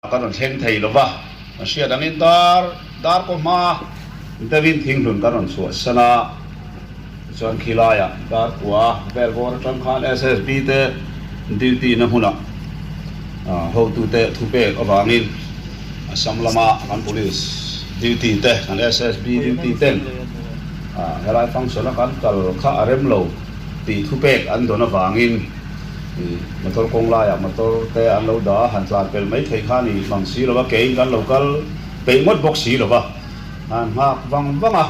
Ka rawn thleng thei lo va, ka hriat angin dar dar pawh hma deuhin thinghlun ka rawn chhuahsan a, tichuan khilaiah dar kua vel bawr atang khan SSB te duty na hmunah hotute thupek avangin Assam lama kan police duty te kan SSB duty ten helai function a kan kal kha a rem lo tih thupek an dawn avangin Motor kawng laiah motor te an lo dah a, han tlan pel mai thei kha a ni mang si lo va, keiin kan lo kal peih ngawt bawk si lo va, han nghak vang vang a,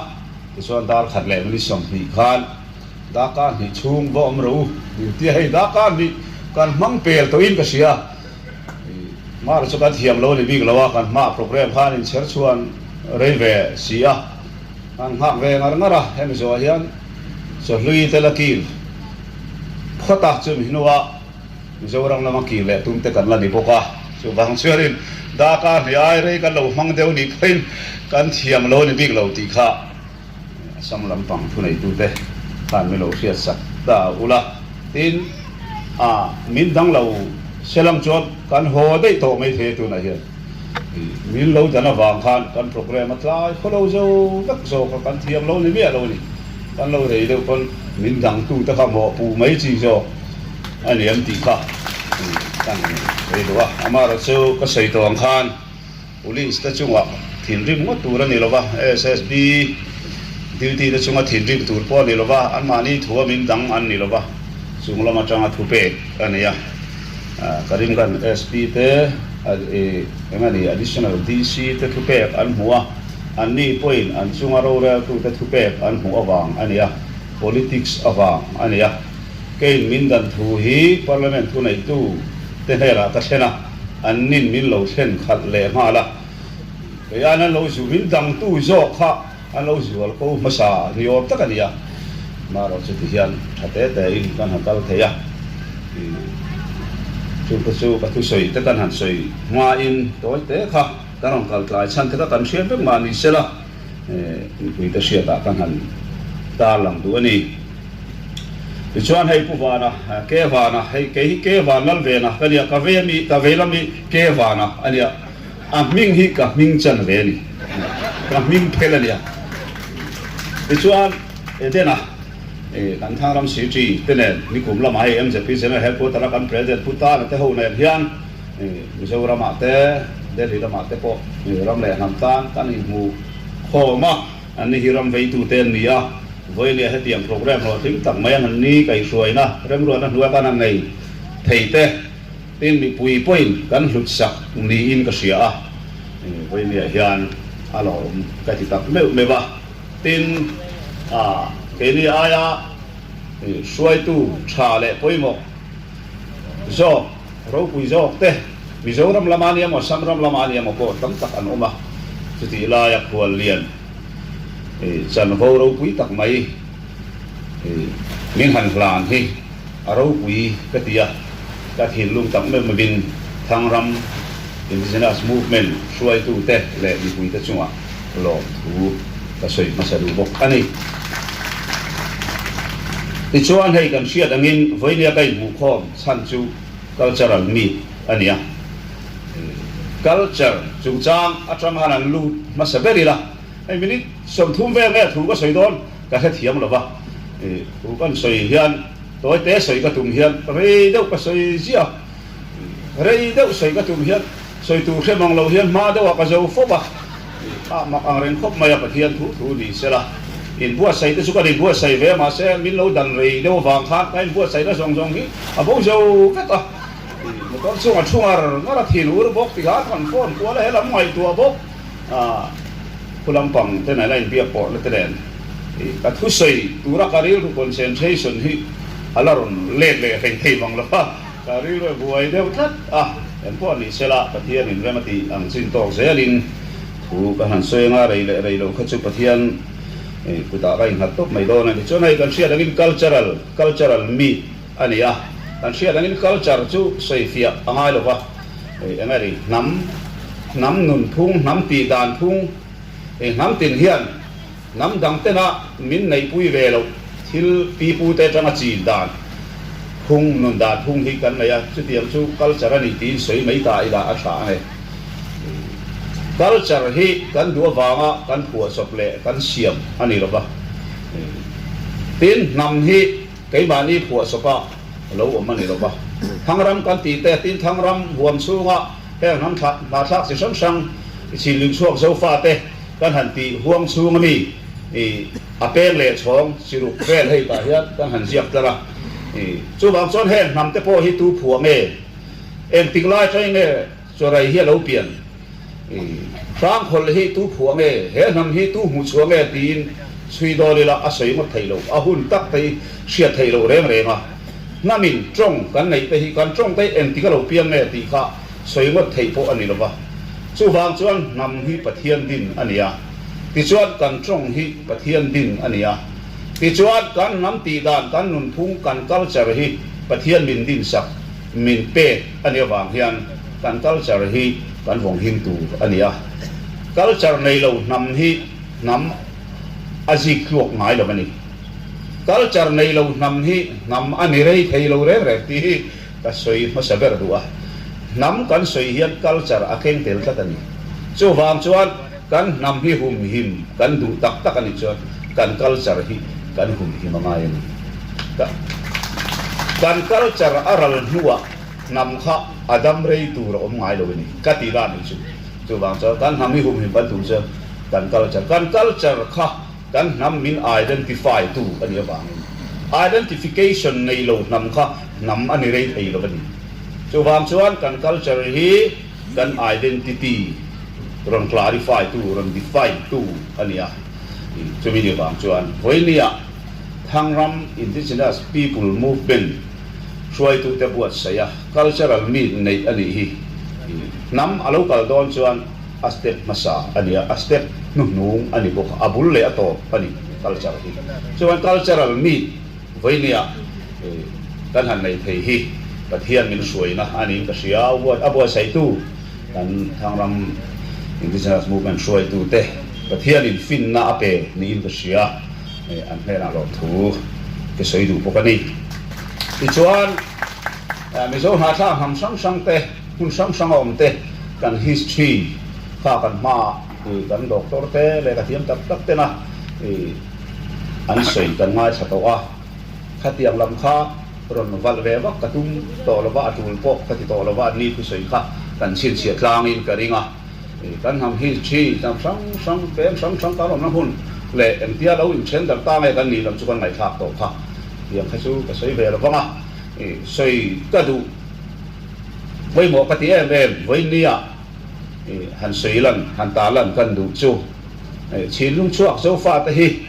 tichuan dar khat leh minute 20 khan darkar hnih chhung va awm rawh u min ti a, hei darkar hnih kan hmang pel tawhin ka hria, hmar chu kan thiam lo a ni bik lo a, kan hmaah program khan inchher chhuan rei ve si a, han nghak ve ngar ngar a, hemi zawhah hian. Chawhlui te la kir phawt a, chumi hnuah Mizoram lama kir leh tum te kan la ni bawk a, chuvang chuanin darkar hnih ai rei kan lo hmang deuh nih pawhin kan thiam lo ni bik lo tih kha Assam lampang thuneitute khan min lo hriatsak ta ula. Tin, a min dang lo se lang chuan kan haw daih tawh mai thei a tunah hian. Min lo dan avang khan kan program a tlai khaw lo zo vek zawk a, kan thiam lo ni miah lo ni. Kan lo rei deuh pawn min dangtu te kha mawhpuh mai chi zawk a ni an tih kha kan sawi duh a. Amaherawh chu ka sawi tawh ang khan Police te chungah thinrim ngawt tur a ni lo va, SSB duty te chunga thinrim tur pawh a ni lo va, anmahni thua min dang an ni lo va, chung lam atanga thupek a ni a. Karimganj SP te eng a ni Additional DC te thupek an hmu a, anni pawhin an chunga roreltute thupek an hmuh avang a ni a, politics avang a ni a. Keiin min dan thu hi Parliament thuneitu te hnenah ka thlen a, annin min lo thlen khalh leh nghal a, keian an lo zu min dangtu zawk kha an lo zual ko hmasa ni awm tak a ni a, marawh chu tihian tha te te in kan han kal thei a, chu te chu ka thusawi te kan han sawi hma in tawi te kha kan rawn kal tlai chhan te kha kan hriat vek mah ni sela mipui te hriatah kan han tar lang duh a ni. Tichuan hei Pu Vana, Ke Vana, hei kei hi Ke Van lal vena ka nia, ka vei ami, ka vei lam hi Ke Vana a nia. A hming hi ka hming chan ve a ni. Ka hming phel a nia. Tichuan Edena kan Thangram City te nen nikum lamah hei MZP General Headquarter a kan President Pu Tana te ho nen hian Mizoramah te Delhi lamah te pawh ram leh hnam tan kan inhmu khawm a. Anni hi ram veitute an ni a, vawinia hetiang program hlawhtling tak mai an han ni kaihhruaina remruatna hnuai khan an nei thei te. Tin, mipui pawhin kan hlutsak niin ka hria a, vawinia hian a lawm ka ti tak meuh meuh a. Tin, keini aia hruaitu tha leh pawimawh zawk, ropui zawk te, Mizoram lama nia maw, Assam ram lama nia maw pawh tam tak an awm a. Chutih laia khuallian chanvo ropui tak mai min han hlan hi, A ropui ka ti a, ka thinlung tak meuh meuhin Thangram Indigenous Movement hruaitute leh mipuite chungah lawmthu ka sawi hmasa duh bawk a ni. Tichuan hei kan hriat angin vawinia ka inhmuhkhawm chhan chu Cultural Meet a ni a, Culture chungchang atang han an lut hmasa ber ila, hei minute 30 vel nge thu ka sawi dawn ka hrethiam lo va, Thu kan sawi hian tawi te sawi ka tum hian rei deuh ka sawi ziah a, rei deuh sawi ka tum hian sawi tur hre mang lo hian hma deuhah ka zo fawp a, ah mak ang reng khawp mai a Pathian thu thu ni sela inbuatsaih te chu kan inbuatsaih ve a mahse min lo dan rei deuh avang khan ka inbuatsaihna zawng zawng hi a bo zo vek a, motor chungah thu ngar ngar a thin ur bawk tikhan kan phone kual a helam ngaihtuah bawk. Khu lampang te nen a inbiak pawh na te nen ka thusawi tura ka rilru concentration hi a la rawn let leh hlei thei vang lo a, ka rilru a buai deuh tlat a, engpawh ni sela Pathian in rem a tih ang chin tawk zelin thu ka han sawi anga rei leh rei loh kha chu Pathian kutah ka innghat tawp mai dawn a ni. Chuan hei kan hriat angin cultural cultural meet a ni a, kan hriat angin culture chu sawifiah a ngai lo va. Eng a ri? Hnam, hnam nun phung, hnam tih dan phung, eng hnam tin hian hnam dang tena min neihpui ve loh thil pipu te atanga chin dan phung, nun dan phung hi kan nei a, chutiang chu culture a ni tiin sawi mai ta ila a tha ang e. Culture hi kan duh avanga kan phuahchawp leh kan siam a ni lova. Tin, hnam hi keimahni phuahchawpa lo awm a ni lova. Thangram kan tih te, tin thangram huam chhunga heng hnam hnahthlak chi hrang hrang chinlung chhuak Zofate kan han tih huang chhunga mi a peng leh chhawng chi ruk vel hei tah hian kan han ziak tlar a. Chuvang chuan heng hnam te pawh hi tu phuah nge? Engtik lai atangin nge Chawrai hi a lo pian? Hrangkhawlh hi tu phuah nge? He hnam hi tu hmuh chhuah nge? tiin chhui dawn ila a sawi ngawt theih loh. A hun tak te hi hriat theih loh reng reng a. Hnamin tawng kan neih te hi kan tawng te hi engtik a lo piang nge tih kha sawi ngawt theih pawh a ni lova. Chuvang chuan hnam hi Pathian din a ni a. Tichuan kan tawng hi Pathian din a ni a. Tichuan kan hnam tih dan, kan nunphung, kan culture hi Pathian min dinsak. Min pek a nih avang hian kan culture hi kan vawng him tur a ni a. Culture nei lo hnam hi hnam a zik tluak ngai lo a ni. Culture nei lo hnam hi hnam a ni rei thei lo reng reng tih hi ka sawi hmasa ber duh a. Hnam kan sawi hian culture a keng tel tlat a ni. Chuvang chuan kan hnam hi humhim kan duh tak tak a nih chuan kan culture hi kan humhim a ngai a ni. Kan culture a ral hnuah hnam kha a dam rei tur a awm ngai lo a ni ka tih dan hi chu. Chuvang chuan kan hnam hi humhim kan tum chuan kan culture, kan culture kha kan hnam min identify tu a nih avangin identification nei lo hnam kha hnam a ni rei thei lo a ni. Chuvang chuan kan culture hi kan identity rawn clarify tu, rawn define tu a ni a. Chumi ni vang chuan vawinia Thangram Indigenous People Movement hruaitute buatsaih a cultural meet neih a nih hi. Hnam a lo kal dawn chuan a step hmasa a ni a, a step hnuhnung a ni bawk a, a bul leh a tawp a ni culture hi. Chuan cultural meet vawinia kan han nei thei hi Pathian min hruaina a niin ka hria a, a buatsaihtu kan Thangram Indigenous Movement hruaitute Pathianin finna a pe niin ka hria. An hnenah lawmthu ka sawi duh bawk a ni. Tichuan, Mizo hnahthlak hnam hrang hrang te, hmun hrang hrang a awm te, kan history kha kan hmaah kan doctor te leh ka thiam tak tak tena an sawi kan ngaithla tawh a. Khatiang lam kha rawn valh ve vak ka tum tawh lova, a tul pawh ka ti tawh lova, anni thusawi kha kan chhinchhiah tlangin ka ring a. Kan hnam hi thi hnam hrang hrang, peng hrang hrang kan awmna hmun leh engtia lo inthen darh ta nge kan nih lam chu kan ngaihthlak tawh kha tiang kha chu ka sawi ve lo vang a, sawi ka duh pawimawh ka ti em em vawinia han sawi lan han ta lan kan duh chu Chhinlung chhuak Zofate hi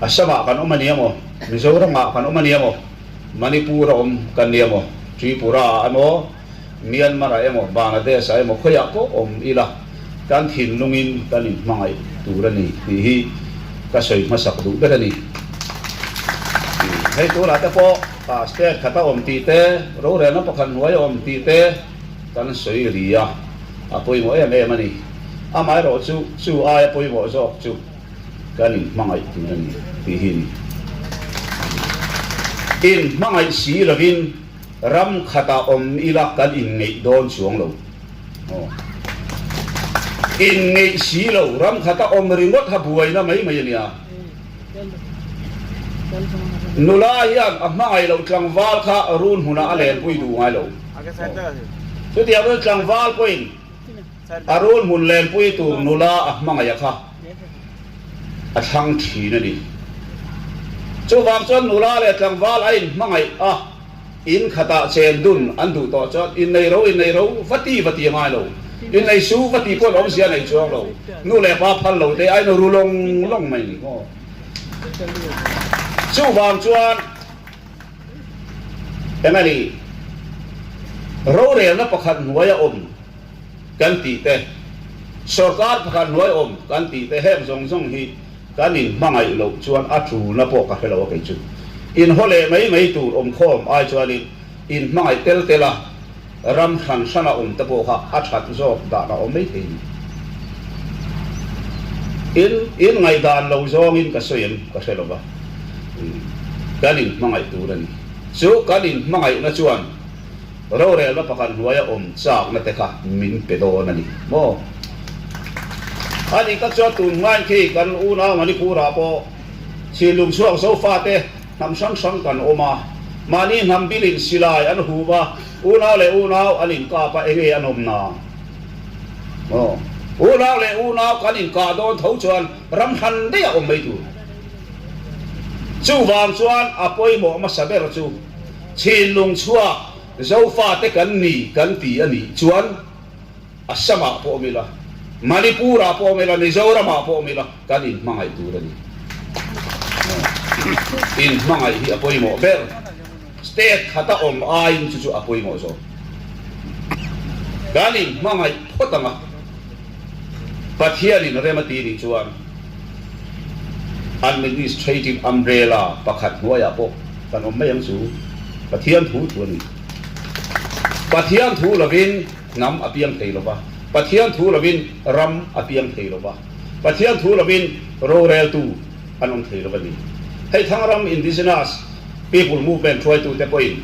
Assam-ah kan awm a ni emaw Mizoram-ah kan awm a ni emaw Manipur-a awm kan ni emaw Tripura-ah emaw Myanmar-ah emaw, Bangladesh-ah emaw khawiah pawh awm ila, kan thinlungin kan inhmangaih tur a ni tih hi ka sawi hmasak duh ber a ni. Hei tunah te pawh state khata awm tih te, rorelna pakhat hnuaia awm tih te kan sawi ri a, a pawimawh em em a ni. Amaherawh chu, chu aia pawimawh zawk chu kan inhmangaih tur a ni tih hi a ni. Inhmangaih si lovin Ram khatah awm ila kan inngeih dawn chuang lo. Aw. Inngeih si lo, ram khata awm ringawt ha buaina mai mai a nia. Nula hian a hmangaih loh tlangval kha run hmunah a lenpui duh ngai lo. Chutiang chuan tlangval pawhin a run hmun lenpui tur nula a hmangaih a kha a thlang thin a ni. Chuvang chuan nula leh tlangval a inhmangaih a. In khatah chen dun an duh tawh chuan innei ro innei ro va ti va ti a ngai lo. Innei su va ti pawh awmzia nei chuang lo. Nu leh pa phal lo te ain ru lawng lawng mai ni maw. Chuvang chuan eng a ni rorelna pakhat hnuaia awm kan tih te, sorkar pakhat hnuai awm kan tih te heng zawng zawng hi Kan in hmangaih loh chuan a tulna pawh ka hre lo a kei chu. In haw leh mai mai tur awm khawm ai chuanin in hmangaih tel tel a, ram hran hrana awm te pawh kha a that zawk dan a awm mai thei ni. In in ngaihdan lo zawngin ka sawi em ka hre lo va, kan in hmangaih tur a ni. Chu kan in hmangaihna chuan. Rorelna pakhat hnuaia awm chakna te kha min pe dawn a ni maw? A nih tak chuan tun hmain khi kan unau Manipur-ah pawh thinlung chhuak Zofate hnam hrang hrang kan awm a, mahni hnam bilin silai an hum a, unau leh unau an inkap a, enge an awmna maw? Unau leh unau kan inkah dawn tho chuan ram hran daih a awm mai tur. Chuvang chuan a pawimawh hmasa ber chu Thinlung chhuak Zofate kan ni kan ti a nih chuan Assam-ah pawh awm ila, Manipur-ah pawh awm ila, Mizoram-ah pawh awm ila kan inhmangaih tur a ni. Inhmangaih hi a pawimawh ber. State khata awm aiin chu chu a pawimawh zawk. Kan inhmangaih phawt ang a, Pathianin rem a ti nih chuan Administrative umbrella pakhat hnuaiah pawh kan awm mai ang chu. Pathian thu thu a ni. Pathian thu lovin hnam a piang thei lova, Pathian thu lovin ram a piang thei lova, Pathian thu lovin roreltu an awm thei lova ni. Hei Thangram Indigenous People Movement hruaitute pawhin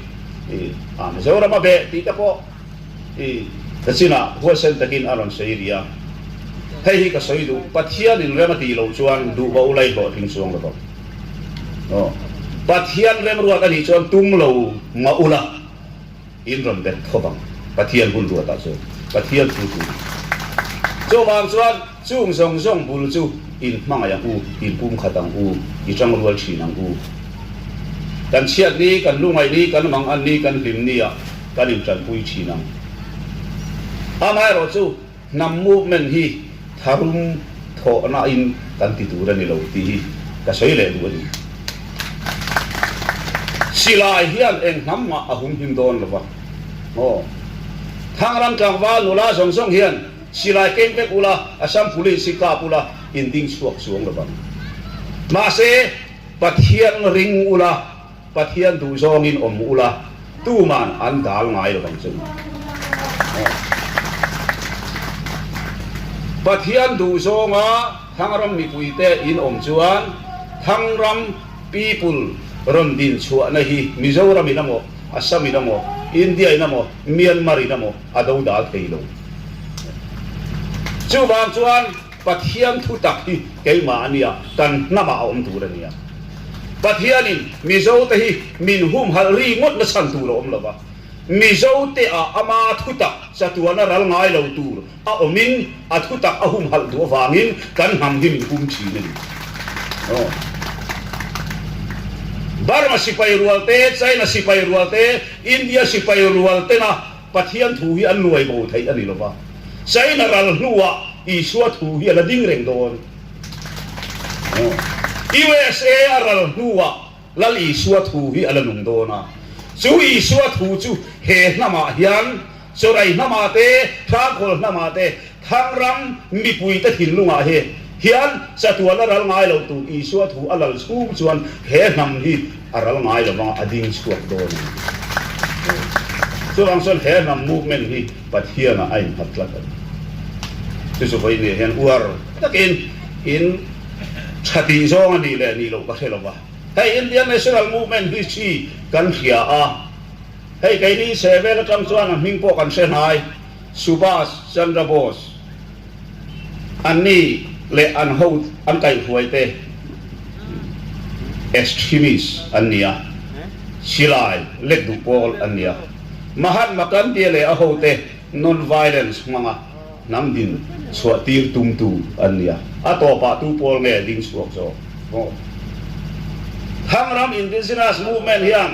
i Mizoram a beh tih te pawh I kachinah huaisen takin a rawn sawi ri a, hei hi ka sawi duh, Pathianin rem a tih loh chuan duh va ulai hlawhtling chuang lo vang. Aw, Pathian remruat a nih chuan tum lo mah ula in rawn bet tho vang, Pathian hun ruatah chuan, Pathian thu thu. Chuvang chuan chung zawng zawng bul chu in hmangaih ang u, in pumkhat ang u, i tangrual thin ang u. Kan chhiat ni, kan lungaih ni, kan mangan ni, kan hlim ni ah, Kan intanpui thin ang. Amaherawh chu hnam movement hi tharum thawhna in kan ti tur a ni lo tih hi ka sawi leh duh a ni. Silai hian eng hnam mah a humhim dawn lo va. Aw. Thangram tlangval nula zawng zawng hian silai keng vek ula, Assam Police hi kap ula in ding chhuak chuang lo vang. Mahse, Pathian ring ula. Pathian duh zawngin awm ula, tuman an dal ngai lo vang chu. Pathian duh zawnga Thangram mipuite in awm chuan Thangram people rawn din chhuahna hi Mizoram in amaw, Assam in amaw, India in amaw, Myanmar in amaw a do dal thei lo. Chuvang chuan Pathian thu tak hi keimah a nia, kan hnamah a awm tur a nia. Pathianin Mizote hi min humhalh ri ngawt na chhan tur a awm lo va, Mizote ah ama thu tak chatuana ral ngai lo tur a awmin a thu tak a humhalh duh avangin kan hnam hi min hum thin a ni. Burma sipai rual te, China sipai rual te, India sipai rual tena Pathian thu hi an nuai bo theih a ni lo va, China ral hnuah Isua thu hi a la ding reng dawn. USA a ral hnuah Lal Isua thu hi a la nung dawn a, chu Isua thu chu he hnamah hian Chawrai hnamah te, Hrangkhawl hnamah te, Thangram mipuite thinlungah he hian chatuan a ral ngai loh tur Isua thu a lal chhung chuan he hnam hi a ral ngai lo vanga a ding chhuak dawn a ni. Chuvang chuan he hnam movement hi Pathianah a innghat tlat a ni. Chu chu vawiin hian uar takin in tha tih zawng a nih leh nih loh ka hre lo va. Hei Indian National Movement history kan hria a, hei keini chhehvel atang chuan a hming pawh kan hre hnai. Subhas Chandra Bose, Anni leh an ho an kaihhruaite extremist an ni a, silai let duh pawl an ni a. Mahatma Gandhi leh a hote non-violence hmanga hnam din chhuah tir tumtu an ni a, a tawpah tu pawl nge ding chhuak zawk maw? Thangram Indigenous Movement hian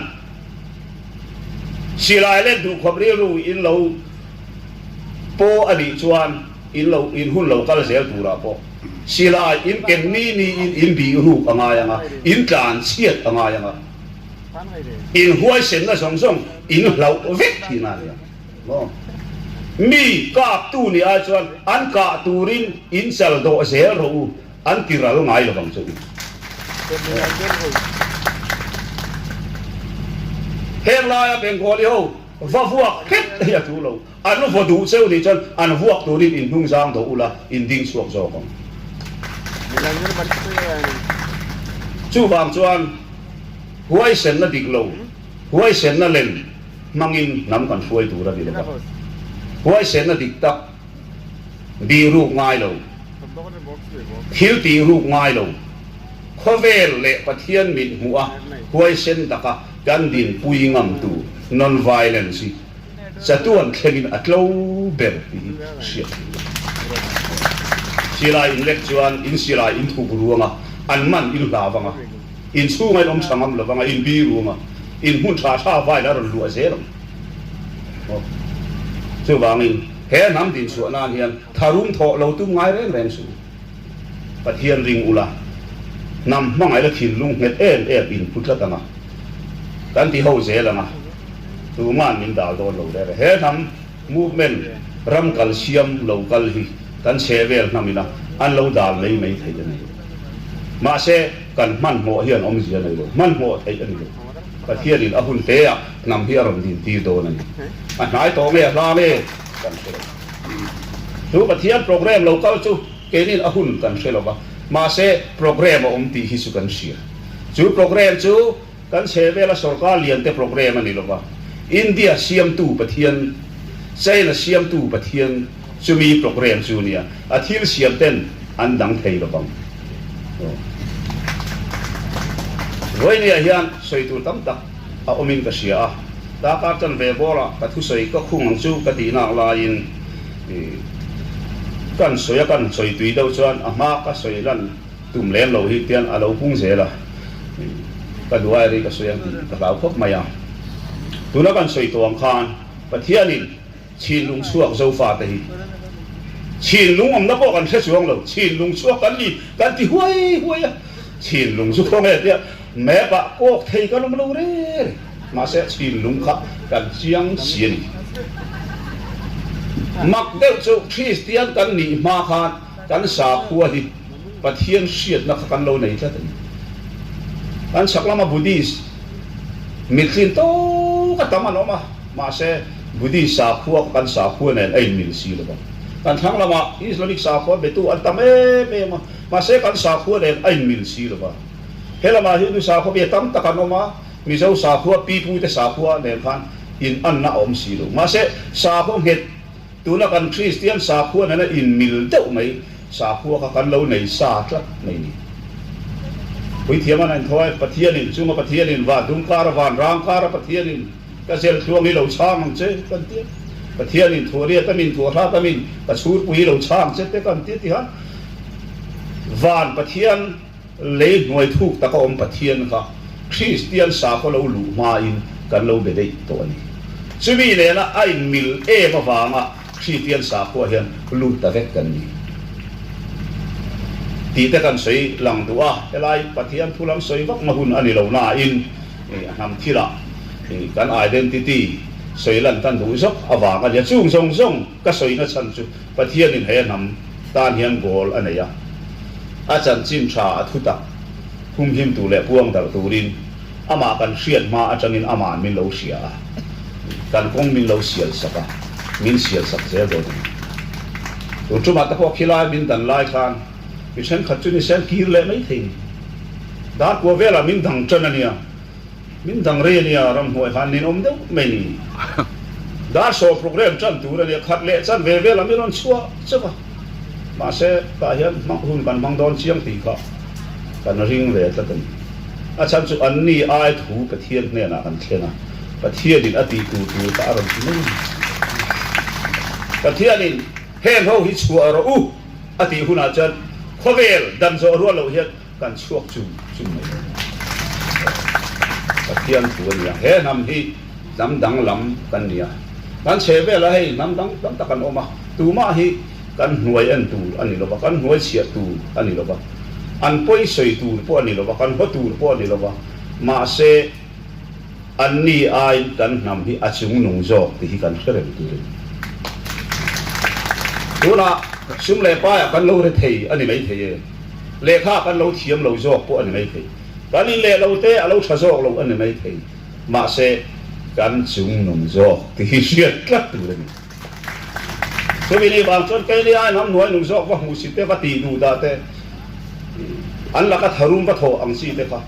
Silai let duh khawp rilru in lo paw a nih chuan in lo in hun lo kal zel turah pawh silai in ken ni ni in in bih ruk a ngai ang a, in tlan chhiat a ngai ang a, in huaisenna zawng zawng in hlauh vek thin a nia maw. Mi kaptu nih ai chuan an kah turin in chal dawh zel rawh u. An ti ral ngai lo vang chu. Heng laia Bengali ho va vuak hret hi a tu lo. An vaw duh cheu nih chuan an vuak turin in hnung zang dawh ula in ding chhuak zawk ang. Chuvang chuan huaisenna dik lo, huaisenna lem. hmangin hnam kan hruai tur a ni lo va. Huaisenna dik tak bihruk ngai lo, thil tihruk ngai lo, khawvel leh Pathian mit hmuh a huaisen taka kan dinpui ngamtu non-violence hi chatuan thlengin a tlo ber tih hi hriat theih a ni. Silai inlek chuan in silai in thup ruang a, an man in hlau ang a, in chhunga in awm tha ngam lo vang a, in bi ruang a, in hmun tha tha vain a rawn luah zel ang. Chuvangin he hnam dinchhuah nan hian tharum thawh lo tum ngai reng reng suh. Pathian ring ula, hnam hmangaihna thinlung nghet em em in phu tlat ang a, kan ti ho zel ang a, tuma'n min dal dawn lo rere. He hnam movement ram kal siam lo kal hi kan chhe vel hnam ina an lo dal mai mai thei a ni. Mahse, kan hmanhmawh hian awmzia nei lo, hmanhmawh theih a ni lo. Pathianin a hun te ah hnam hi a rawn din tir dawn a ni. A hnai tawh nge a hla nge kan hre lo. Chu Pathian program lo kal chu keinin a hun kan hre lo va, mahse program a awm tih hi chu kan hria. Chu program chu kan chhe vela sorkar lian te program a ni lo va, India siamtu Pathian, China siamtu Pathian chumi program chu nia, a thil siam ten an dang thei lo vang. Vawinia hian sawi tur tam tak a awmin ka hria a, darkar chan ve bawrah ka thusawi ka khung ang chu ka tih nak laiin kan sawi a, kan sawi tui deuh chuan a hma ka sawi lan tum lem lo hi tian a lo pung zel a, ka duh ai rei ka sawi ang tih ka hlau khawp mai a. Tuna kan sawi tawh ang khan Pathianin Chhinlung chhuak Zofate hi Chhinlung awmna pawh kan hre chuang lo, Chhinlung chhuak kan ni kan ti huai huai a, Chhinlung chu khawnge tia map ah kawk thei kan awm lo reng reng, mahse Chhinlung kha kan chiang si a ni. Mak deuh chu Kristian kan nih hma khan kan sakhua hi Pathian hriatna kha kan lo nei tlat a ni. Kan chhak lama Buddhist mithlin tawk a tam an awm a. Mahse, Buddhist sakhua kha kan sakhua nen a inmil si lo va. Kan thlang lamah Islamic sakhua betu an tam em em a, mahse kan sakhua nen a inmil si lo va. He lamah Hindu sakhua bia tam tak an awm a, Mizo sakhua, pipute sakhua nen khan inanna a awm si lo. Mahse, sakhua nghet Tuna kan Kristian sakhua nena inmil deuh mai sakhua kha kan lo nei sa tlat mai ni. Puithiam an inthawi, Pathianin, chunga Pathianin, van dum kara van rang kara Pathianin ka zel thluang hi lo chhang ang che kan ti a. Pathianin thuahriat amin, thuahhrat amin, ka chhurpui hi lo chhang che te kan ti a tihan van Pathian Lei hnuai thuk taka awm Pathian kha Kristian sakhaw lo luh hmain kan lo be daih tawh a ni. Chumi nena a inmil em avanga Kristian sakhua hian lut ta vek kan ni tih te kan sawi lang duh a, helai Pathian thu lam sawi vak na hun a ni lo nain a hnam thilah kan identity sawi lan kan duh zawk avang a nia. Chung zawng zawng ka sawina chhan chu Pathianin he hnam tan hian goal a nei a, a chanchin tha a thutak humhim tur leh puang darh turin amah kan hriat hma atangin ama'n min lo hria a, kan kawng min lo sial sak a, min sial sak zel dawn a ni. Tun tumah te pawh khilai min dan lai khan mi thenkhat chu ni se an kir leh mai thei ni. Darkua velah min dang tan a nia. Min dang rei a nia, ramhnuai khan nin awm deuh mai ni. Dar saw program tan tur a nia, khat leh chan ve vel a mi rawn chhuah chauh a. Mahse, tah hian hmang hun kan hmang dawn chiang tih kha kan ring ve tlat a ni. A chhan chu an ni ai thu Pathian hnenah kan thlen a, Pathianin a tih tur tur kha a rawn ti mai a ni. Pathianin heng ho hi chhuah rawh u a tih hunah chuan khawvel dan zawh rual loh hian Kan chhuak chung chung mai lo. Pathian thu a nia. He hnam hi hnam dang lam kan nia. Kan chhe velah hei hnam dang tam tak an awm a. Tumah hi kan hnuai en tur a ni lo va, kan hnuai chhiah tur a ni lo va, an pawi sawi tur pawh a ni lo va, kan haw tur pawh a ni lo va. Mahse, An ni aiin kan hnam hi a chungnung zawk tih hi kan hre reng tur a ni. Tunah sum leh paiah kan lo re thei a ni mai thei e, lehkha kan lo thiam lo zawk pawh a ni mai thei, kan in leh lo te a lo tha zawk lo a ni mai thei, mahse kan chungnung zawk tih hi hriat tlat tur a ni. Chumi ni vang chuan keini aiin hnam hnuai nung zawk va hmuh si te, va tih duh dah te, an laka tharum va thawh ang chi te kha,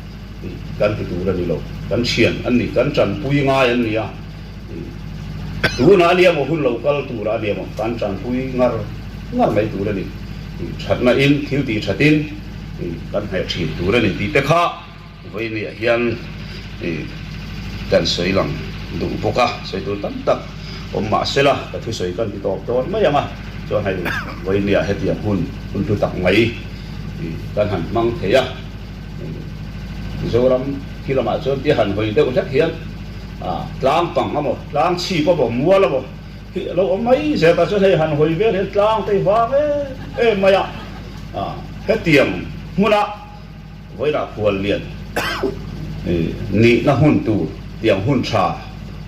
Kan ti tur a ni lo. Kan thian an ni, kan tanpui ngai an ni a. Tunah a nia maw hun lo kal turah a nia maw kan tanpui ngar ngar mai tur a ni. Thatna in thil tih thatin kan hmeh thin tur a ni tih te kha vawinia hian kan sawi lang duh bawk a, sawi tur tam tak awm mah sela ka thusawi kan ti tawp dawn mai ang a, chuan hei vawinia hetiang hun hun hlu tak mai kan han hmang thei a, Mizoram khi lamah chuan tia han hawi deuh hlek hian tlang pang a maw, tlang chhip a maw, mual a maw hi a lo awm mai zel ta chuan hei han hawi vel hian tlang te hi vang em em mai a, hetiang hmuna vawilah khual lian nihna hun tur tiang hun tha,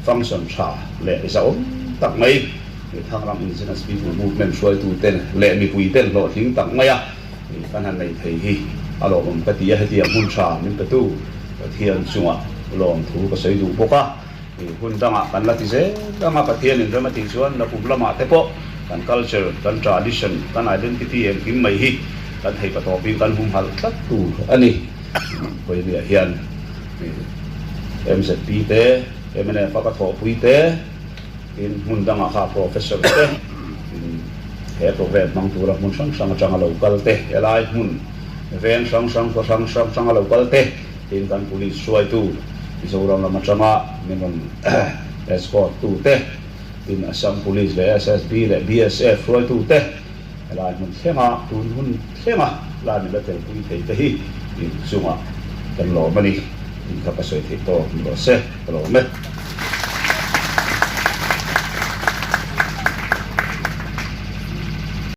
function tha leh zahawm tak mai Thangram Indigenous People Movement hruaitute leh mipuiten hlawhtling tak mai a. Kan han nei thei hi a lawmawm ka ti a, hetiang hmun tha min petu Pathian chungah lawmthu ka sawi duh bawk a, hun dangah kan la ti zel ang a, Pathian in rem a tih chuan la kum lamah te pawh kan culture, kan tradition, kan identity engkim mai hi kan thei patawpin kan humhalh tlat tur a ni. Kawiliah hian MZP te, mnf a ka thawhpui te, Tin, hmun dangah kha Professor te in he program hmang tura hmun hrang hrang atanga lo kal te, helai hmun veng hrang hrang, khaw hrang hrang atanga lo kal te, tin kan Police hruaitu Mizoram lam atanga min rawn escort tu te, tin Assam Police leh SSB leh BSF hruaitu te helai hmun thlenga tun hun thlenga lai min la telpui thei te hi inchungah kan lawm a ni. Inkha ka sawi theih tawk ni rawh se, ka lawm e.